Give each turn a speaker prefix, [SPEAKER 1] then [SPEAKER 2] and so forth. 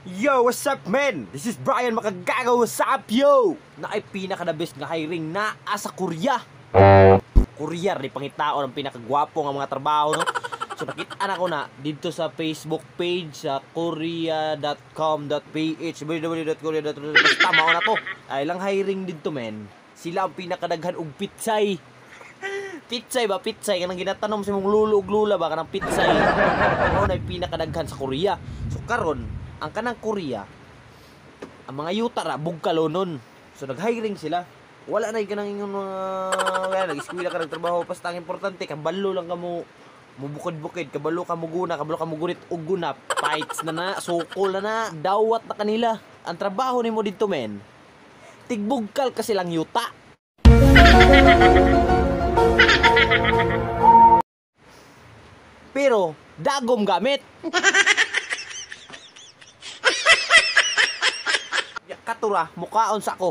[SPEAKER 1] Yo, what's up, man? This is Brian Makagaga, what's up, yo? Na ay pinaka the best nga hiring naa sa Korea. Korea ni pangitaon ang pinakagwapo nga mga trabaho, no? So nakita na ko na dito sa Facebook page sa korea.com.ph, www.korea.com. Basta mao na to. Ay lang hiring dito, men. Sila ang pinakadaghan og pitsay. Pitsay ba? Pitsay. Kanang ginatanom sa mong lulo ug lula ba? Kanang pitsay. Mao na pinakadaghan sa Korea. So karon, ang kanang Korea, ang mga yuta ra, bugkalonon. So nag-hiring sila. Wala na kanang ingon mga wala, nag-eskwela ka, nagtrabaho. Basta ang importante, kabalo lang ka mo mubukid-bukid, kabalo ka muguna, kabalo ka mugunit og guna, fights na na, sukol na na, dawat na kanila. Ang trabaho nimo dito, men, tigbugkal kasi lang yuta. Pero dagom gamit. Katura, mukaon sa ko.